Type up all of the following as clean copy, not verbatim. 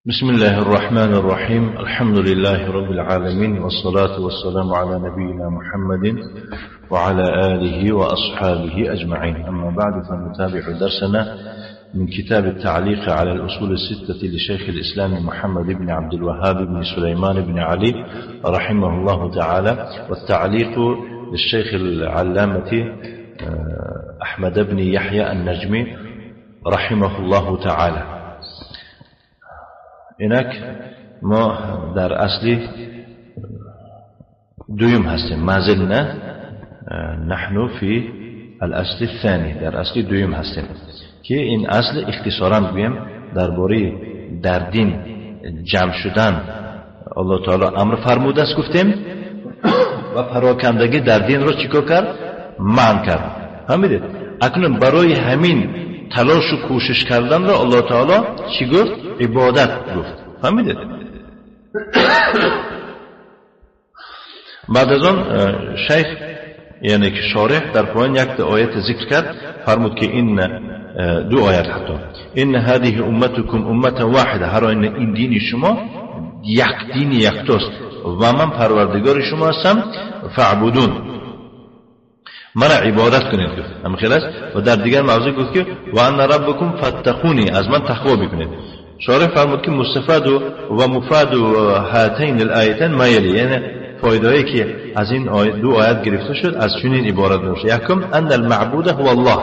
بسم الله الرحمن الرحيم. الحمد لله رب العالمين، والصلاة والسلام على نبينا محمد وعلى آله وأصحابه أجمعين. أما بعد، فنتابع درسنا من كتاب التعليق على الأصول الستة لشيخ الإسلام محمد بن عبد الوهاب بن سليمان بن علي رحمه الله تعالى، والتعليق للشيخ العلامة أحمد بن يحيى النجمي رحمه الله تعالى. اینک ما در اصلی دویم هستیم، ما زلنا نحن فی الاصل الثانی، در اصلی دویم هستیم که این اصل اختصارا بگویم درباره در دین جمع شدن الله تعالی امر فرموده است گفتیم، و پراکندگی در دین را چیکار کرد؟ منع کرد. فهمیدید؟ اکنون برای همین تلاش و کوشش کردن را الله تعالی چی گفت؟ عبادت گفت. فهمیدید؟ بعد از آن شیخ یعنی که شارح در پایان یک آیت ذکر کرد، فرمود که این دو آیت حتی ان هذه امتكم امه واحده، هر آینه این دین شما یک دین یکتاست و من پروردگار شما هستم، فاعبدون، مرا عبادت کنید گفت. هم خیلی است. و در دیگر موضوع گفت که و ان ربکم فاتقونی، از من تقوا بکنید. شارح فرمود که مستفاد و مفاد هاتین الآیتین ما یلی، یعنی فایدهایی که از این دو آیت گرفته شد از چنین عبارت میشه. یکم ان المعبود هو الله،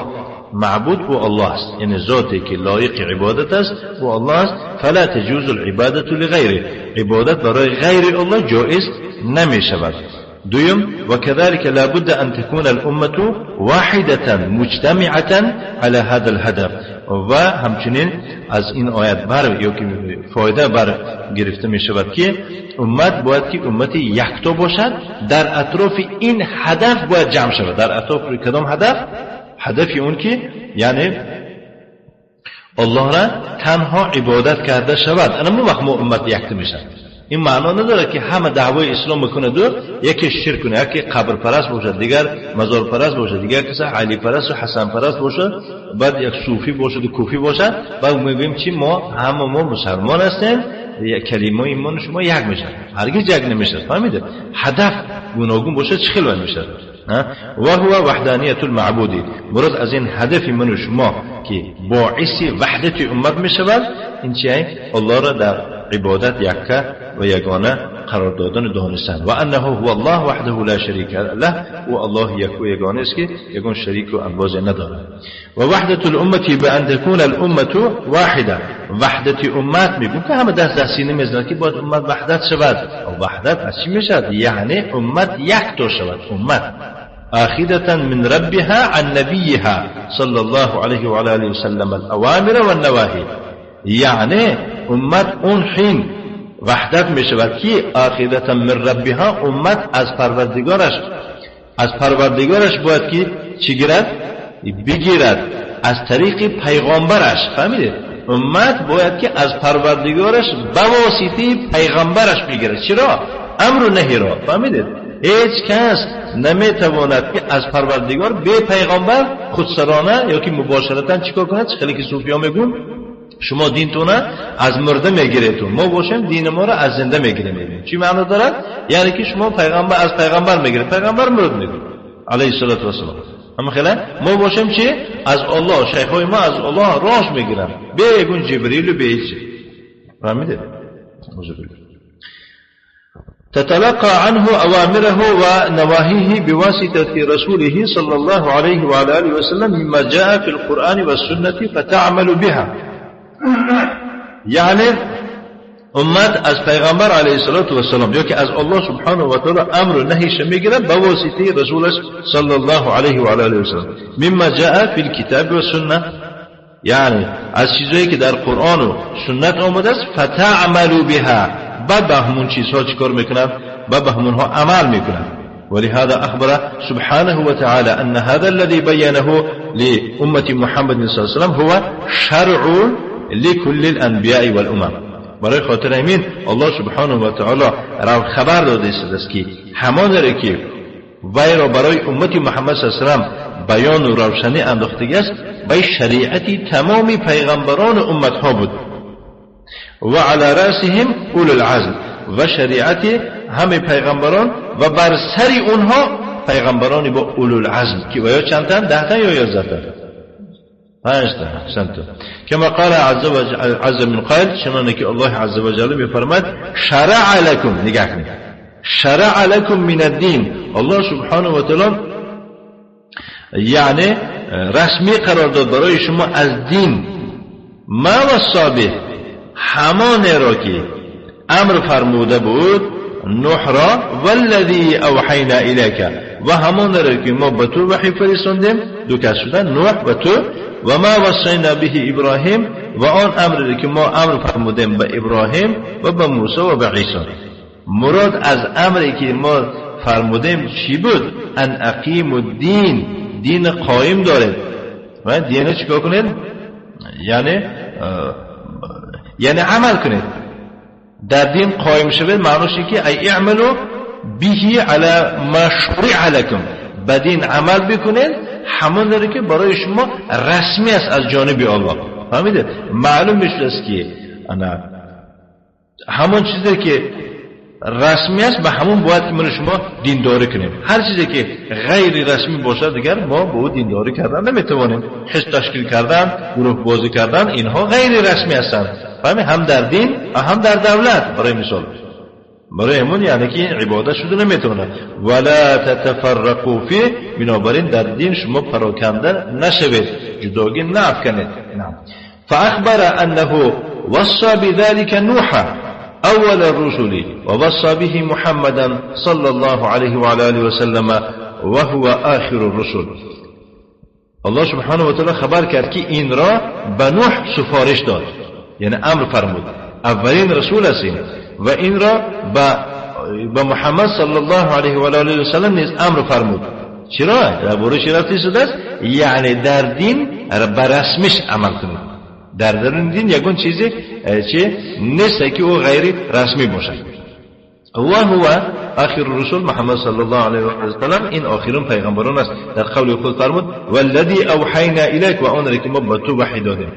معبود او الله است، یعنی ذاتی که لایق عبادت است او الله است. فلا تجوز العبادة لغیره، عبادت برای غیر الله جائز نمی شود. دویم وكذلك لابد أن تكون الأمة واحدة مجتمعة على هذا الهدف، و همچنین از این آیت بر یا که فایده بر گرفته می شود که امت باید که امت یکتا باشد، در اطراف این هدف باید جمع شود. در اطراف کدام هدف؟ هدف اون که یعنی الله را تنها عبادت کرده شود. انا وقت ما امت یکتا می شود. این معنا نداره که همه دعوای اسلام میکنه دو یکی شرک کنه، یکی قبر پرست باشه، دیگر مزار پرست باشه، دیگر کسی علی پرست و حسن پرست باشه، بعد یک صوفی باشه و کوفی باشه. بعد میگیم چی؟ ما همه ما مسلمان هستیم، کلمه ایمان شما یک میشه. هرگز یک نمیشه. فهمیده؟ هدف گوناگون باشه چه خیلی میشه. و هو وحدانیت المعبودی، مراد از این هدف من و شما که باعث وحدت امت میشود این چیه؟ الله را در عبادت یکه و یگانه قرار دادن دانستن. و انه هو الله وحده لا شریک له، و الله یک و یگانه است که یگان شریک و انباز ندارد. و وحدت الامه بان تكون الامه واحده، وحدت امت میگم که همه دست در سینه میزنند که باید امت وحدت شود. وحدت از چی میشد؟ یعنی امت یک تا شود. امت آخذة من ربها عن نبيها صلى الله عليه وعلى آله وسلم الأوامر والنواهي، یعنی امت اون حین وحدت می شود که آخذة من ربها، امت از پروردگارش، از پروردگارش باید که چی گیرد؟ بگیرد از طریق پیغامبرش. فهمیدید؟ امت باید که از پروردگارش به واسطه پیغامبرش بگیرد. چرا؟ امر و نهی را. فهمیدید؟ هیچ کس نمیتواند که از پروردگار به پیغامبر خودسرانه یا که مباشرتا چیکار کند؟ خیلی که صوفیا میگون شما دینتونه از مرده میگیریتون، ما باشیم دین ما را از زنده میگیریم. چی معنا دارد؟ یعنی که شما پیغمبر از پیغمبر میگیرید، پیغمبر مرد میگه علیه الصلاة والسلام. اما خیلی ما باشیم چی؟ از الله، شیخای ما از الله راش میگیرن، به یگون جبریل و به هیچ. فهمیدید؟ تتلقى عنه أوامره ونواهيه بواسطة رسوله صلى الله عليه وعلى آله وسلم مما جاء في القرآن والسنة فتعمل بها. یعنی امت از پیغمبر علیه الصلاة والسلام یا که از الله سبحانه و تعالی امر و نهیش میگیره به واسطه رسولش صلی الله علیه و آله و سلم، مما جاء فی الكتاب والسنه، یعنی از چیزایی که در قرآن و سنت آمده است، فتعملوا بها، بعد به همون چیزها چیکار میکنن؟ بعد به همونها عمل میکنن. ولهذا أخبر سبحانه وتعالى أن هذا الذي بينه لأمة محمد صلى الله عليه وسلم هو شرع لكل الأنبياء والأمم. برای خاطر همین الله سبحانه و تعالی را خبر داده است که همان را که وی را برای امت محمد صلی الله علیه و سلم بیان و روشنی انداخته است، به شریعت تمام پیغمبران و امت ها بود. وعلى رأسهم أولو العزم و شریعت همه پیغمبران و بر سر اونها پیغمبرانی با اولو العزم که و یا چند تن؟ 10 تن یا 11 تن؟ 5 تن. احسنت. كما قال عز من قائل، چنانه که الله عز وجل میفرماد شرع لكم، نگاه کنید، شرع لكم من الدین. الله سبحانه و تعالی یعنی رسمی قرار داد برای شما از دین ما وصا به، همان را که امر فرموده بود نوح را، والذی اوحینا الیک، و همان را که ما به تو وحی فرستاندیم، دو کس شدن نوح و تو، و ما وصینا به ابراهیم، و آن امر که ما امر فرمودیم به ابراهیم و به موسی و به عیسی. مراد از امری که ما فرمودیم چی بود؟ ان اقیم الدین، دین قایم دارید و دین چیکار کنید؟ یعنی عمل کنید، در دین قایم شوید. معنیش اینه که ای اعملوا به علی ما شرع لكم، به دین عمل بکنید همون داره که برای شما رسمی است از جانب الله. فهمیده؟ معلوم میشه است که انا همون چیزی که رسمی است به همون باید که من شما دینداری کنیم. هر چیزی که غیر رسمی باشد دیگر ما به او دینداری کردن نمیتوانیم. حزب تشکیل کردن، گروه بازی کردن، اینها غیر رسمی هستند. فهمی؟ هم در دین و هم در دولت. برای مثال برای همون یعنی که عبادت شده نمیتونه. ولا تتفرقوا فیه، بنابراین در دین شما پراکنده نشوید، جداگی نافکنید. نعم. فأخبر أنه وصى بذلك نوحا أول الرسل ووصى به محمدا صلى الله عليه وعلى آله وسلم وهو آخر الرسل. الله سبحانه وتعالى خبر کرد که این را به نوح سفارش داد، یعنی امر فرمود، اولین رسول است و این را به محمد صلی الله علیه و آله و سلم نیز امر فرمود. چرا؟ درباره چی رفتی شده است؟ یعنی در دین به رسمش عمل کنید. در درون دین یگون چیزی چه نیست که او غیر رسمی باشد. و هو آخر الرسل محمد صلی الله علیه و سلم، این آخرین پیغمبران است. در قول خود فرمود والذی اوحینا الیک، و آن را که ما به تو وحی دادیم.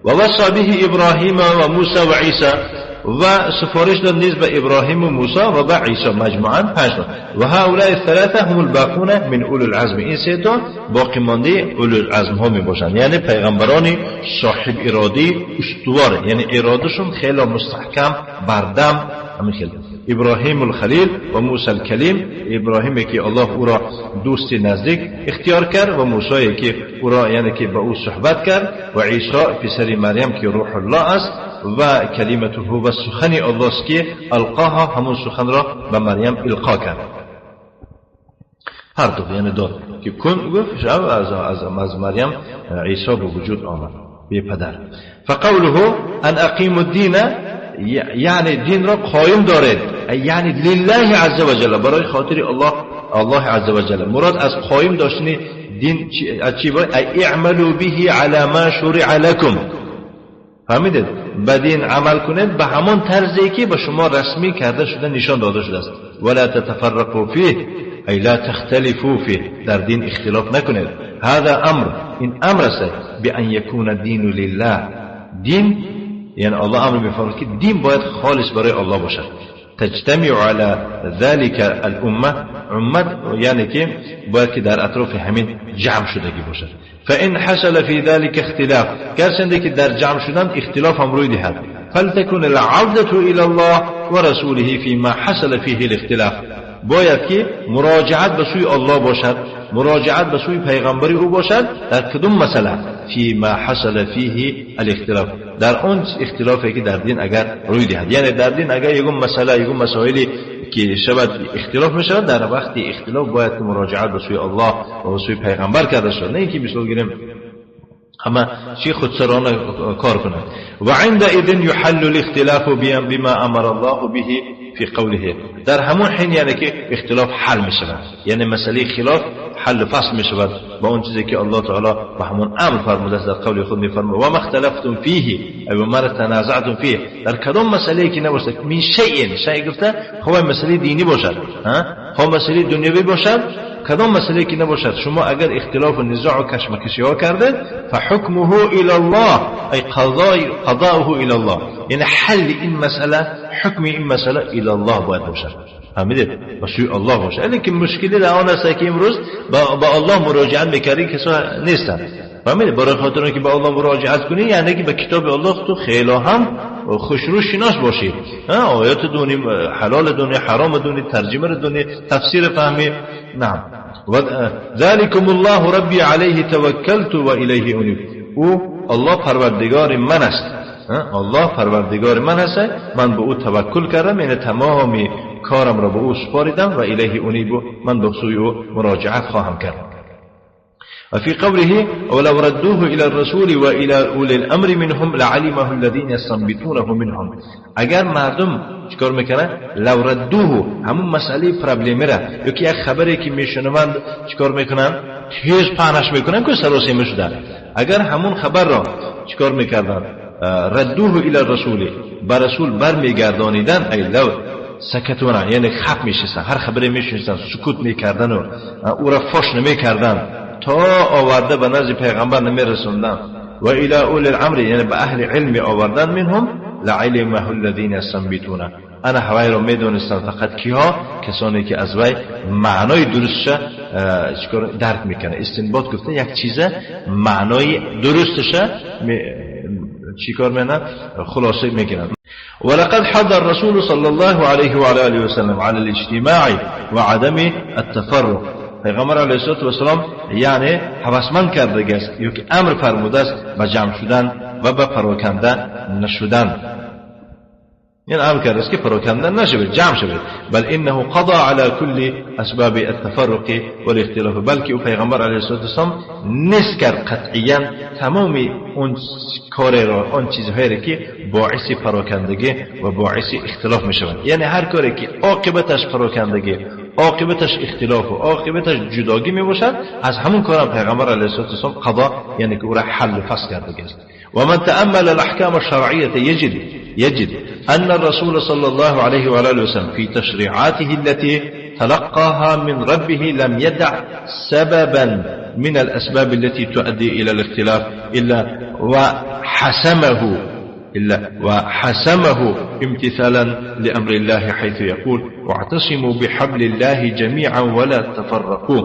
و وصى به ابراهیم و موسی و عیسی، و سفارش داد نیز به ابراهیم و موسی و به عیسی، مجموعاً 5 تا. و هؤلاء الثلاثه هم الباقون من اولو العزم، این سه تا باقی مانده اولو العزم ها می باشند، یعنی پیغمبران صاحب اراده استوار، یعنی ارادهشون خیلی مستحکم بردم. همین خیلی ابراهیم الخلیل و موسی الکلیم، ابراهیم که الله او را دوست نزدیک اختیار کرد و موسی که او را یعنی که با او صحبت کرد، و عیسی پسر مریم که روح الله است و کلمته و سخن الله است که القاها، همون سخن را به مریم القا کرد. هر دو یعنی داد که کن گفت از مریم عیسی به وجود آمد بی پدر. فقوله ان اقیموا الدین، یعنی دین را قایم دارید، یعنی لله عز وجل، برای خاطر الله، الله عز وجل. مراد از قایم داشتن دین چی بود؟ اعملوا به علی ما شرع لكم. فهمیدید؟ به دین عمل کنید به همان طرزی که به شما رسمی کرده شده، نشان داده شده است. ولا تتفرقوا فیه ای لا تختلفوا فیه، در دین اختلاف نکنید. هذا امر، این امر است بان یکون الدین لله. دین یعنی الله امر میفرماید که دین باید خالص برای الله باشد. تجتمع على ذلك الامه، امت یعنی که باید که در اطراف همین جمع شدگی باشد. فإن حصل في ذلك اختلاف، گرچنده که در جمع شدن اختلاف هم روی دهد، فلتكن العودة الى الله ورسوله فيما حصل فيه الاختلاف، باید که مراجعت به سوی الله باشد، مراجعت به سوی پیغمبری او باشد در کدوم مسئله؟ فيما حصل فيه الاختلاف، در اون اختلافی که در دین اگر روی دهد. یعنی در دین اگر یکم مسئله، یکم مسائلی که شود اختلاف میشود، در وقتی اختلاف باید که مراجعت به سوی الله و به سوی پیغمبر کرده شود، نه اینکه مثال گیریم همه چی خودسرانه کار کنند. و عندئذ يحل الاختلاف بما امر الله به في قوله، در همون حین یعنی که اختلاف حل می شود، یعنی مسئله خلاف حل فصل می شود با اون چیزی که الله تعالی به همون امر فرموده است. در قول خود می فرماید و ما اختلفتم فیه ای و ما تنازعتم فیه، در کدام مسئله که نباشد من شیء، شیء گفته خب مسئله دینی باشد، خواه مسئله دنیوی باشد، کدام مسئله که نباشد، شما اگر اختلاف و نزاع و کشمکشی ها کردید فحکمه الی الله، ای قضاؤه الی الله، یعنی حل این مسئله، حکم این مسئله الی الله باید باشد. فهمیدید؟ به سوی الله باشه. لیکن مشکلی در آن است که امروز با الله مراجعه میکردی کسا نیستن. فهمیدید؟ برای خاطر اینکه با الله مراجعه کنی یعنی که به کتاب الله تو خیلی هم خوشرو شناس باشی، آیات دونی، حلال دونی، حرام دونی، ترجمه دونی، تفسیر فهمی. نعم. ذلكم الله ربي عليه توكلت وإليه أنيب. او الله پروردگار من است، الله پروردگار من است، من به او توکل کردم، یعنی تمام کارم را به او سپاریدم، و الیه انیب، من به سوی او مراجعت خواهم کرد. وفي قوله ولو ردوه إلى الرسول وإلى أولي الأمر منهم لعلمه الذين يستنبطونه منهم. اگر مردم چیکار میکنن؟ لو ردوه، همون مسئله پرابلمی را یا که یک خبری که میشنوند چیکار میکنن؟ تیز پهنش میکنن که سراسیمه شده. اگر همون خبر را چیکار میکردن؟ ردوه إلى الرسول، به رسول برمیگردانیدن، ای لو سکتونه، یعنی خپ میشستن، هر خبری میشنستن سکوت میکردن و او را فاش نمیکردن تا آورده به نزد پیغمبر نمیرسوندن. و الی اولی الامر، یعنی به اهل علم آوردن، منهم لعلمه الذین یستنبطون، انا هوای را میدونستن فقط کیها؟ کسانی که از وی معنای درستش درک میکنه. استنباط گفته یک چیزه معنای درستش چیکار میکنن؟ خلاصه میکنن. ولقد حض الرسول صلى الله عليه وعلى آله وسلم على الاجتماع وعدم التفرق. پیغمبر علیه الصلاة والسلام یعنی هوسمند کرده است، یا که امر فرموده است به جمع شدن و به پراکنده نشدن، یعنی امر کرده است که پراکنده نشود، جمع شود. بل انه قضى على كل اسباب التفرق والاختلاف، بلکه او پیغمبر علیه الصلاة والسلام نس کرد قطعیا تمام اون کار را، آن چیزهایی را که باعث پراکندگی و باعث اختلاف می شود. یعنی هر کاری که عاقبتش پراکندگی، عاقبتش اختلاف و عاقبتش جداگی می باشد، از همون کارم پیغمبر علیه الصلاة والسلام قضا، یعنی که او را حل فصل کرده است. ومن تأمل الأحكام الشرعية يجد أن الرسول صلى الله عليه وآله وسلم في تشريعاته التي تلقاها من ربه لم يدع سببا من الأسباب التي تؤدي إلى الاختلاف إلا وحسمه امتثالا لأمر الله، حيث يقول واعتصموا بحبل الله جميعا ولا تفرقوا.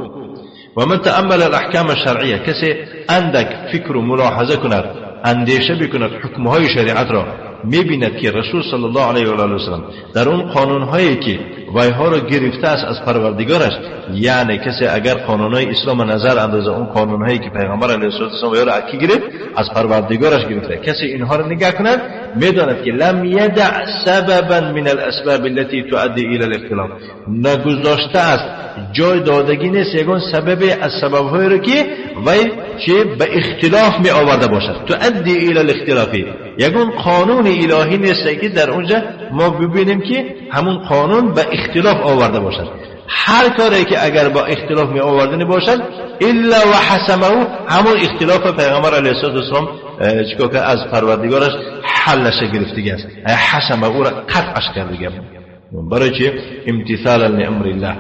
ومن تأمل الأحكام الشرعية، کسی اندک فکر و ملاحظه کند، اندیشه بکند حکمهای شریعت را، میبیند که رسول صلی الله علیه و آله و سلم در اون قانونهایی که ویها را گرفته است از پروردگارش، یعنی کسی اگر قانونهای اسلام نظر اندازه اون قانونهایی که پیغمبر علیه الصلاة والسلام ویها را اکی گرفت از پروردگارش گرفته، کسی اینها را نگاه کند میداند که لم یدع سببا من الاسباب التي تؤدي الى الاختلاف، نگذاشته است، جای دادگی نیست یگان سبب از سببهایی را که وی چه به اختلاف می آورده باشد. تؤدی الى الاختلاف، یگان قانون الهی نیست که در اونجا ما ببینیم که همون قانون به اختلاف آورده باشد. هر کاری که اگر با اختلاف می آوردنی باشد الا و حسمه، همون اختلاف پیغمبر علیه الصلاة والسلام چیکار کرد؟ از پروردگارش حلش گرفتگی است، حسمه او را قطعش کرده. برای چی؟ امتثالا لامر الله،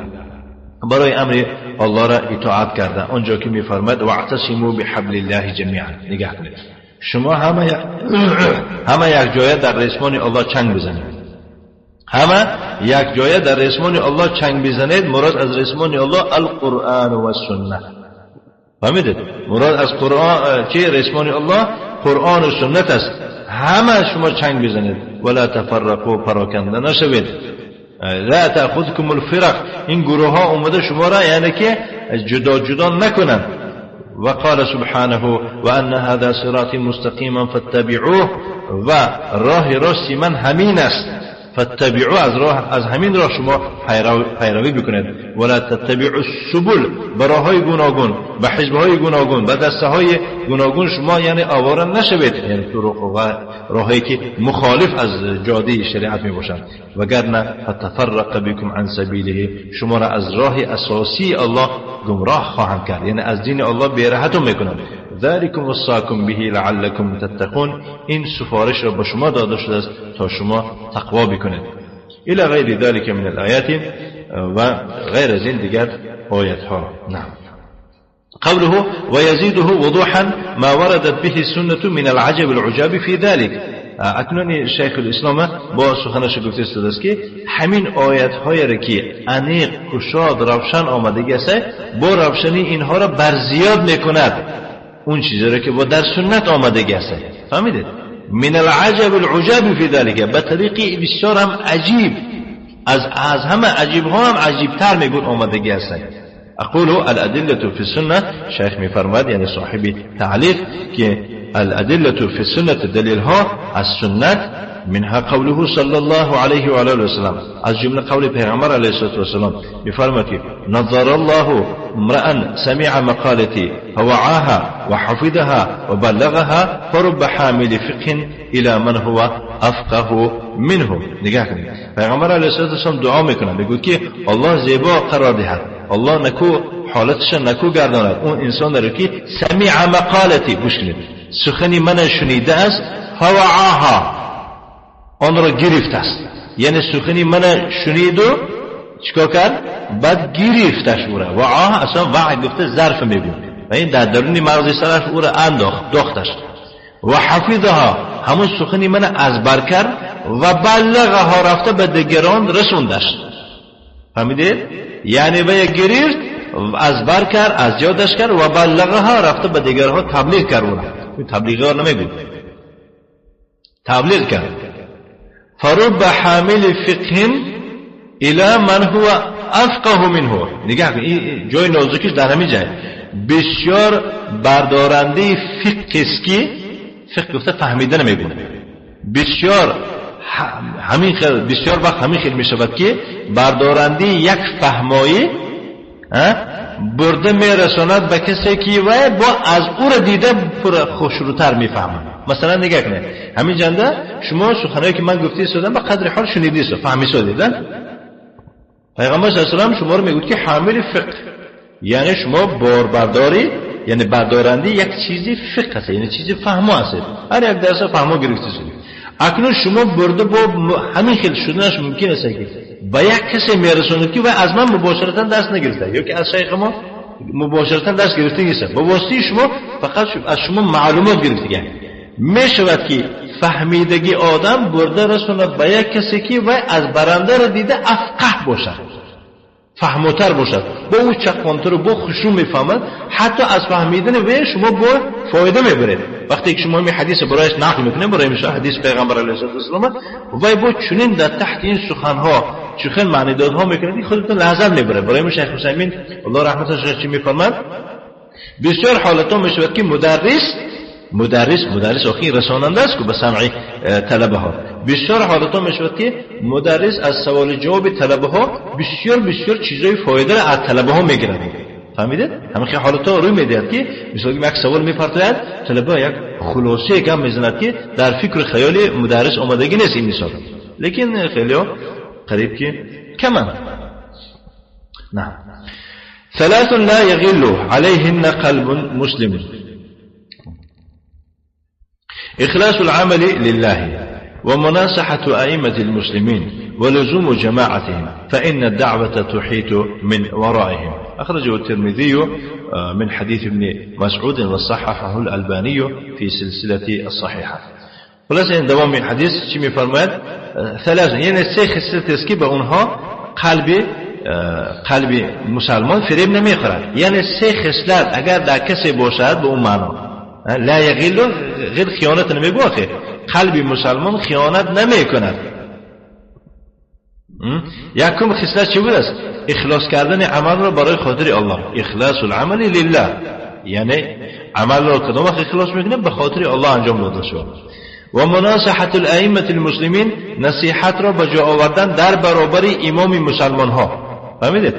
برای امر الله را اطاعت کرده. آنجا که میفرماد واعتصموا بحبل الله جمیعا، نگاه کنید شما همه یک جایه در ریسمان الله چنگ بزنید، همه یک جایه در ریسمان الله چنگ بزنید. مراد از ریسمان الله القرآن و السنه. فهمیدید؟ مراد از قرآن چه؟ ریسمان الله قرآن و سنت است. همه شما چنگ بزنید، ولا تفرقوا، پراکنده نشوید. لا تأخذكم الفرق، این گروه ها اومده شما را یعنی که جدا جدا نکنند. وقال سبحانه وأن هذا صراطي مستقيما فاتبعوه، و راه راست من همین است، فاتبعوه، از همین راه شما پیروی بکنید. ولا تتبعوا السبل، به راههای گوناگون، به حزبهای گوناگون، به دسته‌های گوناگون شما یعنی آواره نشوید، یعنی طرق و راههایی که مخالف از جاده شریعت می باشند. وگرنه فتفرق بكم عن سبیله، شما را از راه اساسی الله گمراه خواهم کرد، یعنی از دین الله بیراهتون میکنم. ذلكم وصاكم به لعلكم تتقون، این سفارش را به شما داده شده است تا شما تقوا بکنید. الى غیر ذلك من الآیات. و غیر از این دیگر آیت ها. نعم. قوله ويزيده وضوحا ما وردت به السنة من العجب العجاب في ذلك. اکنون شیخ الاسلام با سخنش گفته است که همین آیت های را که انیق کشاد روشن آمدگی است با روشنی اینها را برزیاد میکند اون چیزی را که با در سنت آمدگی است. فهمیدید؟ من العجب العجاب في ذلك، به طریقی بسیار هم عجیب، از همه عجیب ها هم عجیب تر میگون آمدگی است. اقول الادله في السنه، شیخ میفرماد یعنی صاحب تعلیق که الأدلة في السنة دليلها السنة منها قوله صلى الله عليه وعلى آله وسلم، از جملة قول پیغمبر عليه الصلاة والسلام بفرماد نظر الله امرأ سمع مقالتي فوعاها وحفظها وبلغها فرب حامل فقه إلى من هو أفقه منه. نگاه کنید پیغمبر علیه الصلاة والسلام دعا میکنه، میگه که الله زیبا قرار دهد، الله نکو حالتش نکو گرداند اون انسان رو که سمع مقالتی، گوش کنید، سخنی من شنیده است، فوعاها آن را گرفت است، یعنی سخنی من شنید و چیکار کرد؟ بعد گرفتش او را. وعاها اصلا وع گفته ظرف میگو و این در درون مغز سرش او را انداخت داختش. و حفظها همون سخنی من از بر کرد و بلغها رفته به دیگران رسوندش. فهمیدید؟ یعنی وی گرفت از بر کرد، از یادش کرد و بلغها رفته به دیگرها تبلیغ کرد. او تبلیغ ها نمیگو، تبلیغ کرد. فرب حامل فقه الى من هو افقه منه. نگاه کن این جای نازکش در همین جای، بسیار بردارنده فقه است که فقه گفته فهمیدن میگو، بسیار همین خیل، بسیار وقت همین خیل میشود که بردارنده یک فهمایی برده میرساند به کسی که وی با از او را دیده پر خوشروتر میفهمد. مثلا نگاه کنید همین جنده شما سخنایی که من گفته ایستادم به قدر حال شنیده است، فهمی سادید. پیغمبر صلی الله علیه و سلم شما رو میگوید که حامل فقه، یعنی شما باربرداری، یعنی بردارنده یک چیزی فقه هست، یعنی چیزی فهمو هست، هر یک درس فهمو گرفته شده. اکنون شما برده با همین خیل شدنش ممکن است که با یک کسی میرسوند که و از من مباشرتا درس نگرفته یا که از شیخ ما مباشرتا درس گرفته نیست، با واسطه شما فقط از شما معلومات گرفته. میشود که فهمیدگی آدم برده رسوند به یک کسی که و از برنده را دیده افقه باشد، فهموتر باشد، با او چقانتر و با خشوع میفهمد، حتی از فهمیدن وی شما با فایده میبرید. وقتی که شما می حدیث برایش نقل میکنید، برای مثال حدیث پیغمبر علیه الصلاة والسلام، وی با چنین در تحت این سخنها چون معنیدادها میکنید خودتون لذت میبرید. برای ما شیخ حسین الله رحمتش چی میفرماد، بسیار حالتها میشود که مدرس آخی رساننده است که به سمع طلبه ها، بسیار حالت ها میشود که مدرس از سوال جواب طلبه ها بسیار بسیار چیزای فایده را از طلبه ها میگیرد. فهمیدید؟ همین خیلی حالت ها روی میدهد که مثلا یک سوال میپرتاید طلبه ها یک خلاصه کم میزند که در فکر خیال مدرس آمدگی نیست این مثال، لیکن خیلی ها قریب که کمن. نه. ثلاث لا يغل عليهن قلب مسلم: إخلاص العمل لله، ومناصحة أئمة المسلمين، ولزوم جماعتهم، فإن الدعوة تحيط من ورائهم. أخرجه الترمذي من حديث ابن مسعود وصححه الألباني في سلسلة الصحيحة. خلاص این دوام حدیث چی می‌فرماید؟ ثلاث، یعنی سه خصلت است که به اونها قلب مسلمان فریب نمیخورد. یعنی سه خصلت اگر در کسی باشد به اون معنا لا یغل، غیر خیانت نمیگو، قلب مسلمان خیانت نمیکند. یکم خصلت چی بود است؟ اخلاص کردن عمل را برای خاطر الله، اخلاص العمل لله، یعنی عمل را کدام وقت اخلاص میکنه؟ به خاطر الله انجام داده شود. و مناصحة الائمة المسلمین، نصیحت را به جا آوردن در برابر امام مسلمان ها. فهمیدید؟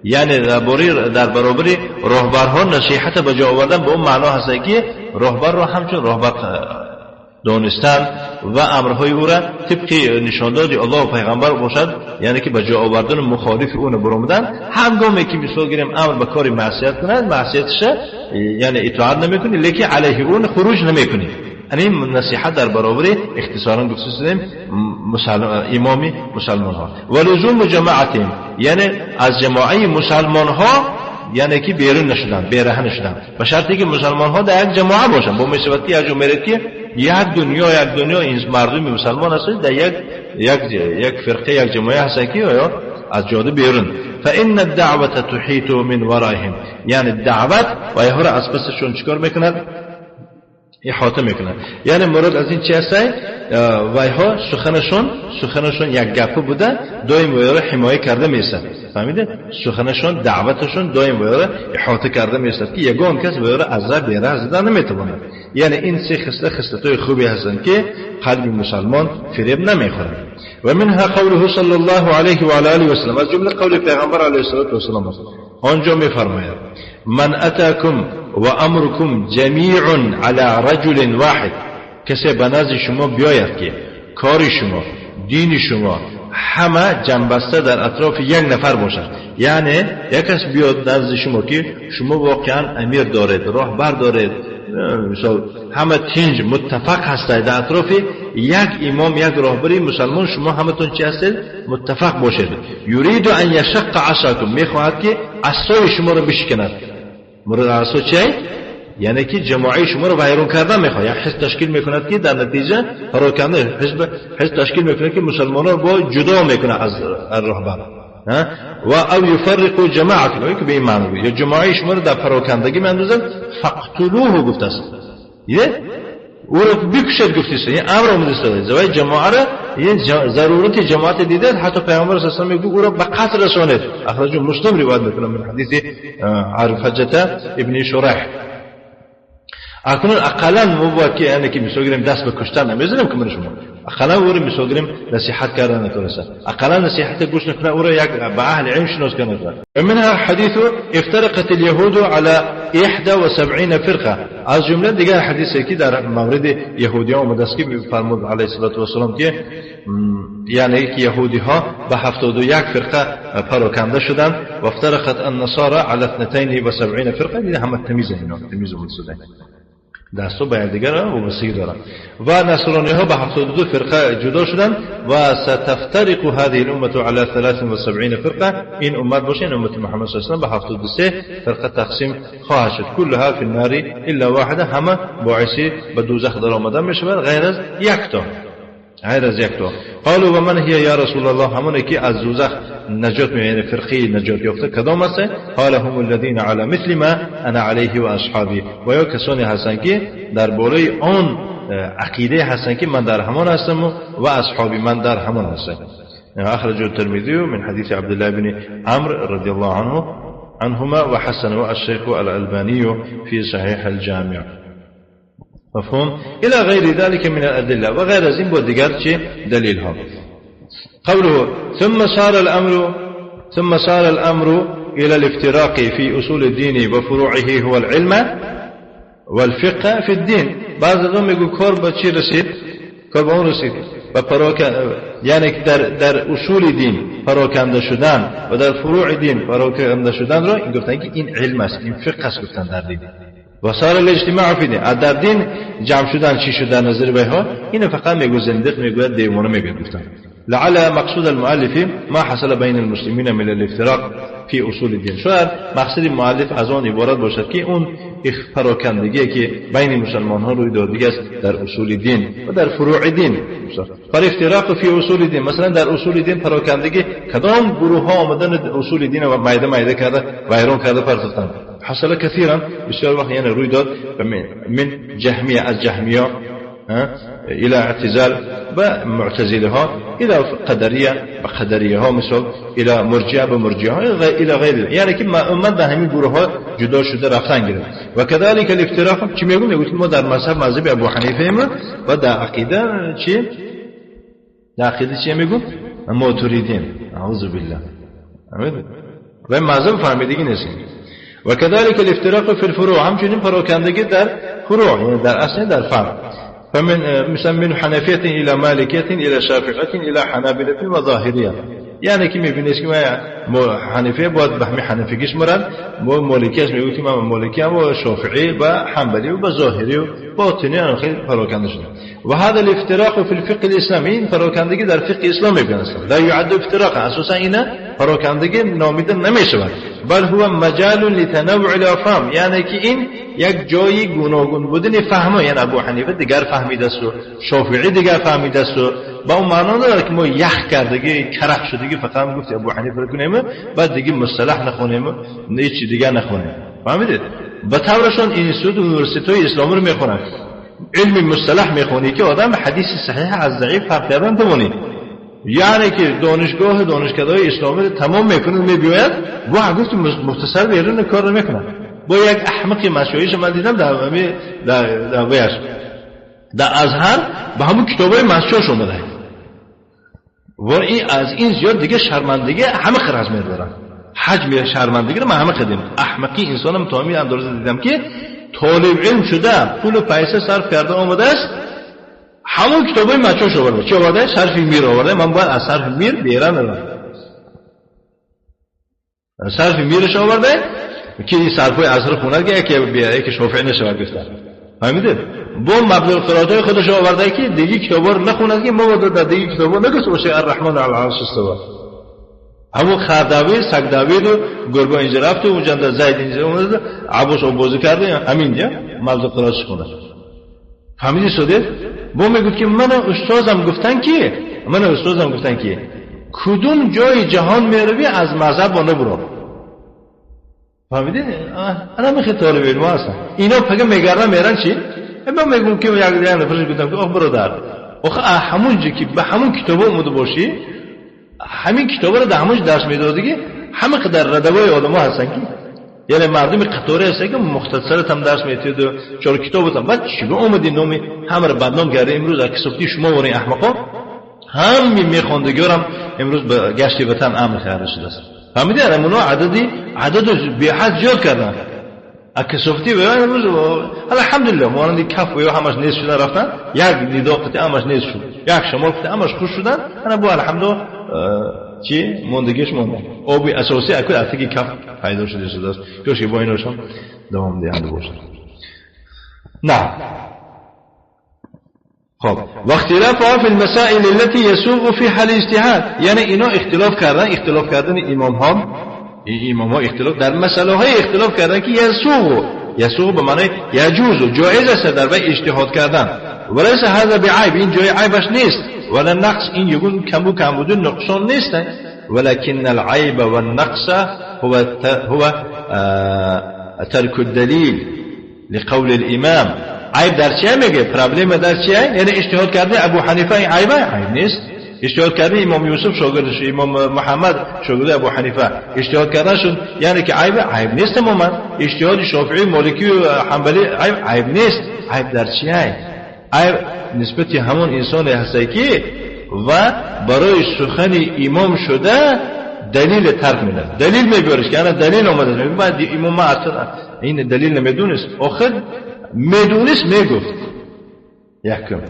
یعنی در برابر راهبرها نصیحت به جا آوردن به اون معنا هست که راهبر را همچون راهبر دانستن و امرهای او را طبق نشانداد الله و پیغمبر باشد، یعنی که به جا آوردن مخالف اون برآمدن. هنگامی که مثال گیریم امر به کار معصیت کند، معصیتش یعنی اطاعت نمیکنی، لیکن علیه اون خروج نمیکنی. این نصیحت در برابر اختصارا گفته شدیم امام مسلمان ها و لزوم جماعتهم، یعنی از جماعه مسلمان ها، یعنی که بیرون نشدن، بیره نشدن، به شرطی که مسلمان ها در یک جماعه باشن. با میشود که یک جمعه که یک دنیا این مردم مسلمان هستند در یک یک یک فرقه یک جماعه هستند که از جاده بیرون. فإن الدعوة تحيط من ورائهم، یعنی دعوت و یهورا از پسشون چیکار میکند؟ احاطه میکنند. یعنی مراد از این چی هست؟ وایها سخنشون یک گپه بوده، دایم وایها حمایه کرده میسد. فهمیده؟ سخنشون دعوتشون دایم وایها احاطه کرده میسد که یگان کس وایها از را بیره زدن نمیتواند. یعنی این سه خصلت خصلت‌های خوبی هستند که قلب مسلمان فریب نمیخورد. و منها قوله صلی الله علیه و علی آله و سلم، از جمله قول پیغمبر علیه الصلاة والسلام است. آنجا میفرماید من اتاکم و امرکم جمیع علی رجل واحد، کسی به نزد شما بیاید که کار شما دین شما همه جنبسته در اطراف یک نفر باشد، یعنی یک کس بیاد نزد شما که شما واقعا امیر دارید، راهبر دارید، مثال همه تینج متفق هستید در اطراف یک امام یک راهبری مسلمان، شما همتون چی هستید؟ متفق باشید. یرید ان یشق عصاکم، میخواهد که عصای شما رو بشکند. مراد عصا چیه؟ یعنی که جماعی شما رو ویران کردن میخواد، یک حزب تشکیل میکند که در نتیجه پراکنده حزب تشکیل میکنه که مسلمان رو با جدا میکنه از راهبر، و او یفرق جماعت، که به این معنی یا جماعی شما رو در پراکندگی میاندازند. فقتلوه گفته است، یه او رو بکشد گفته است، یه امر آمده است. زوای جماعه را یه ضرورت جماعت دیده، حتی پیامبر صلی الله علیه و آله میگه او را به قتل رسانید. اخرجه مسلم روایت میکنه من حدیث عرفجة ابن شریح. اکنون اقلا ما باید که یعنی که مثال گیریم دست به کشتن نمیزنیم که من شما اقلا او رو مثال گیریم نصیحت کردن نتونسته، اقلا نصیحت گوش نکنه، او رو یک به اهل علم شناس کنه. منها حدیث افترقت اليهود على 71 فرقه، از جمله دیگر حدیثی که در مورد یهودیان آمده است که فرمود علیه الصلاة والسلام که یعنی که یهودی ها به 71 فرقه پراکنده شدند و افترقت النصارى على 72 فرقه. دیگه همه تمیز اینا تمیز شده، دستو به دیگر وابستگی دارند. و نصرانی ها به 72 فرقه جدا شدند و ستفترق هذه الامه على 73 فرقه، این امت باشه، این امت محمد صلی الله علیه و به 73 فرقه تقسیم خواهد شد. كلها في النار الا واحده، همه باعث به دوزخ در آمدن میشود غیر از یک تا، غیر از یک تا. قالوا و من هي یا رسول الله، همونه که از دوزخ نجات می، یعنی فرقه نجات یافته کدام است؟ قال هم الذين على مثل ما انا عليه واصحابي، و یا کسانی هستند که در بالای آن عقیده هستند که من در همان هستم و اصحابی من در همان هستند. اخرجه الترمذي من حديث عبد الله بن عمرو رضي الله عنه عنهما وحسنه الشيخ الألباني في صحيح الجامع. مفهوم؟ إلى غير ذلك من الأدلة وغير ذلك با دیگر چه دلیل ها. قوله ثم صار الأمر إلى الافتراق في أصول الدين وفروعه هو العلم والفقه في الدين. بعض از میگو کار با چی رسید؟ کار با اون رسید و یعنی در اصول دین پراکنده شدن و در فروع دین پراکنده شدن را این گفتن که این علم است، این فقه است گفتن در دین. و صار الاجتماع فی دین، در دین جمع شدن چی شدن نظر به ها اینو فقط میگو زندق میگوید دیوانه میگوید گفتن. لعل مقصود المؤلف ما حصل بین المسلمین من الافتراق فی اصول الدین. شاید مقصد مؤلف از آن عبارت باشد که اون پراکندگی که بین مسلمان ها روی دادگی است در اصول دین و در فروع دین. فالافتراق فی اصول دین، مثلا در اصول دین پراکندگی کدام گروه ها آمدن اصول دین و میده میده کرده ویران کرده پرتفتند. حصل كثيرا بسیار وقت یعنی روی داد من جهمیه از جهمیه الى اعتزال و معتزله ها، الى قدریه و قدریه ها، مثل الى مرجعه و مرجعه ها، الى غیر، یعنی که امت به همین گروه ها جدا شده رفتن گرفت. و كذلك الافتراق چی میگم؟ میگم ما در مذهب ابو حنیفه ایم و در عقیده چی؟ در عقیده چی میگم؟ ماتریدیم، اعوذ بالله. و مذهب فهمیدگی نیست. و كذلك الافتراق في الفروع، همچنین پراکندگی در فروع، یعنی در اصل در فرع. فمن مثلا من حنفية إلى مالكية إلى شافعية إلى حنابلة وظاهرية، یعنی که میبینید که ما حنفی باید به همین حنفیگیش مرد، ما مالکیش میگه که من مالکی ام و شافعی و حنبلی و ظاهری و باطنی، یعنی خیلی پراکنده شده. و هذا الافتراق في الفقه الاسلامی، این پراکندگی در فقه اسلامی میبینید لا يعد افتراقا، اساسا اینا پراکندگی نامیده نمیشود، بل هو مجال لتنوع الافهام، یعنی که این یک جایی گوناگون بودن فهم، یعنی ابو حنیفه دیگر فهمیده است و شافعی دیگر فهمیده است و با اون معنا نداره که ما یخ کردگی کرخ شدگی فقط هم گفت ابو حنیفه رو کنیم بعد دیگه مصطلح نخونیم نه چی دیگه نخونیم. فهمیدید؟ به طورشون اینستیتوت university اسلامی رو میخونن، علم مصطلح میخونی که آدم حدیث صحیح از ضعیف فرق کردن توانی، یعنی که دانشگاه دانشکدهای اسلامی رو تمام میکنه میبیاید و گفت مختصر بیرون کار نمیکنه. با یک احمقی مشایخ من دیدم در ویش در ازهر به همون کتابای مشایخ اومده و این از این زیاد دیگه شرمندگی همه خرج میدارن، حجم شرمندگی رو من همه خدیم. احمقی انسانم تا همین اندازه دیدم که طالب علم شده پول و پیسه صرف کرده آمده است، همون کتابای مچاش آورده، چه آورده؟ صرف میر آورده. من باید از صرف میر بیرن برم، صرف میرش آورده که این صرفای ازهر خونه که یکی شافعی نشود گفته. فهمیده؟ با مبلغ قرائت‌های خودش آورده که دیگه کتابا رو نخوند که ما در دیگه کتابا نگفته باشه الرحمن علی العرش استوا. همون خردوی سگدوی و گربه اینجا رفت و اونجا در زید اینجا اومد عباس آب بازی کرده همینجا مبلغ قرائتش خونه. فهمیدی سوده؟ با میگفت که من استادم گفتن که من استادم گفتن که کدوم جای جهان میروی از مذهب با نبرو. فهمیدی؟ انا میخوای طالب علم هستم اینا فقط میگردن میرن چی؟ من میگم که یک دیگه نفرش گفتم که آخ برادر آخه همونجا که به همون کتاب اومده باشی همین کتاب رو در همونج درس میدادی همه قدر ردوای آدم‌ها هستن که یعنی مردم قطاره هستن که مختصرت هم درس میتید و چهار کتاب هم بعد چی به اومدی نامی همه رو بدنام کرده. امروز اکسفتی شما ورین احمقا همین میخوندگیارم امروز به گشتی وطن امر خیره شده است. فهمیدی؟ اونا عدد بی حد زیاد کردن اکسفتی و امروز الحمدلله مانند کف و همش نیست شدن رفتن، یک ندا قطعی همش نیست شد، یک شمال قطعی همش خوش شدن. انا بو الحمدلله چی موندگیش مونده آبی اساسی اکل اتکی کف پیدا شده شده است که با ایناشون دوام دهنده باشه. نه خب واختلافها في المسائل التي يسوغ فيها الاجتهاد، یعنی اینا اختلاف کردن، اختلاف کردن امام ها اختلاف در مسئله های اختلاف کردن که یسوغ به معنی یجوز جایز است در وی اجتهاد کردن، وليس هذا بعیب، این جای عیبش نیست، ولا نقص، این یگون کم بودن نقصان نیست، ولكن العيب والنقص هو ترك الدليل لقول الامام. عیب در چیه میگه؟ پرابلم در چیه؟ یعنی اجتهاد کرده ابو حنیفه این عیبه؟ عیب نیست. اجتهاد کرده امام یوسف شاگردش امام محمد شاگرد ابو حنیفه اجتهاد کردنشون یعنی که عیب عیب نیست تماما. اجتهاد شافعی مالکی و حنبلی عیب نیست. عیب در چیه؟ عیب نسبت همون انسان هسته که و برای سخن امام شده دلیل ترک میده، دلیل میبرش که انا دلیل آمده میگه بعد امام ما اصلا این دلیل نمیدونست، آخر میدونست میگفت یکم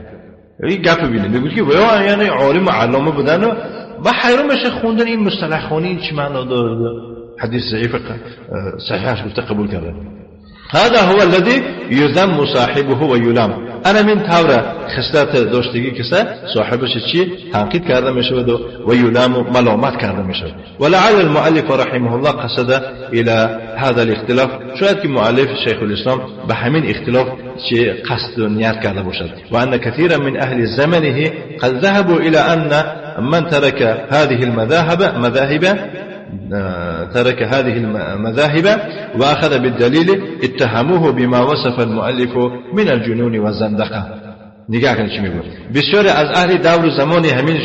این گپ بینه میگفت که ویا یعنی عالم و علامه بودن و حیران میشه خوندن این مصطلح خوانی این چی معنا داره، حدیث ضعیف صحیحش گفته قبول کرده. هذا هو الذي يذم صاحبه ويلام. انا من طور خصلت داشتگی کسه صاحبش چی تنقید کرده میشود و یلام ملامت کرده میشود. ولعل المؤلف رحمه الله قصد الى هذا الاختلاف، شاید که مؤلف شیخ الاسلام به همین اختلاف چی قصد و نیت کرده باشد. و ان كثيرا من اهل زمنه قد ذهبوا الى ان من ترك هذه المذاهب ترك هذه المذاهب وأخذ بالدليل اتهموه بما وصف المؤلف من الجنون والزندقة. نگاه کنید چی میگه. بسیاری از اهل دور زمان همین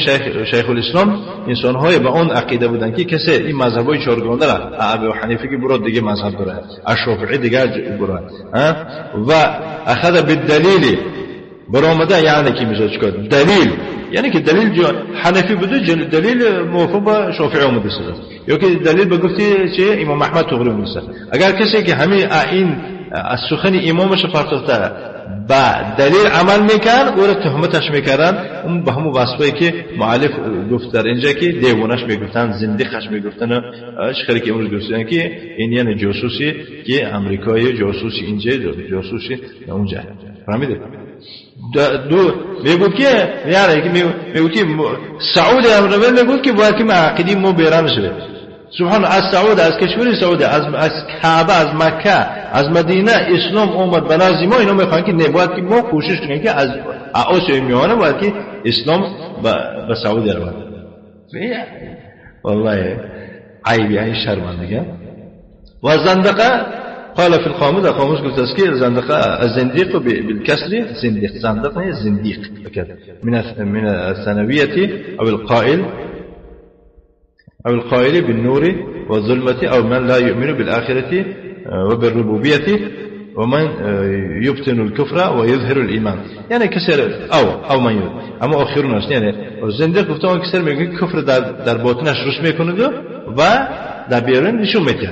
شیخ الاسلام انسان‌های به اون عقیده بودن که کسی این مذهب‌های چهارگانه را ابو حنیفه که براد دیگه مذهب داره، الشافعی دیگه براد و اخذ بالدلیل برآمده، یعنی که میشه چیکار دلیل، یعنی که دلیل حنفی بوده دلیل موافق با شافعی اومده است، یا که دلیل به گفتی چه امام احمد تغری اومده. اگر کسی که همین این از سخن امامش پرتوفته با دلیل عمل میکرد او را تهمتش میکردن. اون به همون وصفی که مؤلف گفت در اینجا که دیوانش میگفتن، زندیقش میگفتن، خیلی که امروز گفتن که این یعنی جاسوسی که امریکایی، جاسوسی اینجا، جاسوسی اونجا. فهمیده؟ دو میگفت که یعنی میگفت که سعود عربی میگفت که باید که عقیده ما بیران شده. سبحان از سعود، از کشور سعودی، از کعبه، از مکه، از مدینه اسلام اومد به نزد ما. اینا میخوان که نباید که ما کوشش کنیم که از آسیای میانه باید که اسلام به سعودی رود. والله عیب، یعنی شرمندگی. و زندقه قال في القاموس، القاموس قلت تسكير زندقة الزنديق بالكسر، زنديق، زندقة زنديق من الثانوية أو القائل، أو القائل بالنور والظلمة، أو من لا يؤمن بالآخرة وبالربوبية، ومن يبطن الكفر ويظهر الإيمان. يعني كسر أو من يظهر. أما آخرون يعني الزنديق گفتم کسر میگه کفر در باطنش رشد میکنه و در بیرون نشون میده.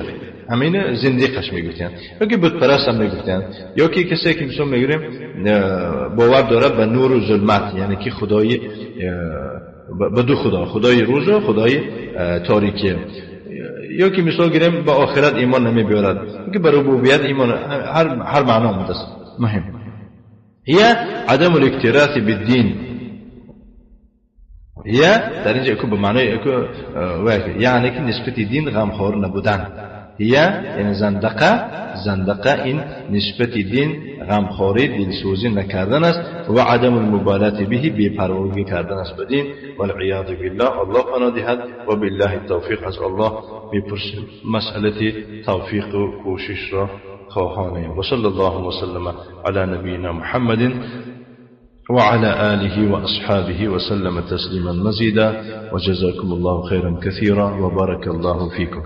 همین زندیقش میگفتن، یا که بت پرست هم میگفتن، یا که کسی که مثلا میگیریم باور داره به نور و ظلمت، یعنی که خدای به دو خدا، خدای روز و خدای تاریکی، یا که مثلا گیریم به آخرت ایمان نمیبیارد، یا که به ربوبیت ایمان، هر معنا آمده است. مهم هي عدم الاكتراث بالدين. هي در اینجا اکو به معنای اکو یعنی که نسبت دین غمخوار نبودن. هي یعنی زندقه، زندقه این نسبت دین غمخواری، دلسوزی نکردن است، و عدم المبالاة به، بی‌پروایی کردن است به دین. والعیاذ بالله، الله پناه دهد. و بالله التوفیق، از الله میپرسیم مسئله توفیق و کوشش را خواهانیم. و صلی الله وسلم علی نبینا محمد وعلى آله وأصحابه وسلم تسليما مزيدا. وجزاكم الله خيرا كثيرا وبارك الله فيكم.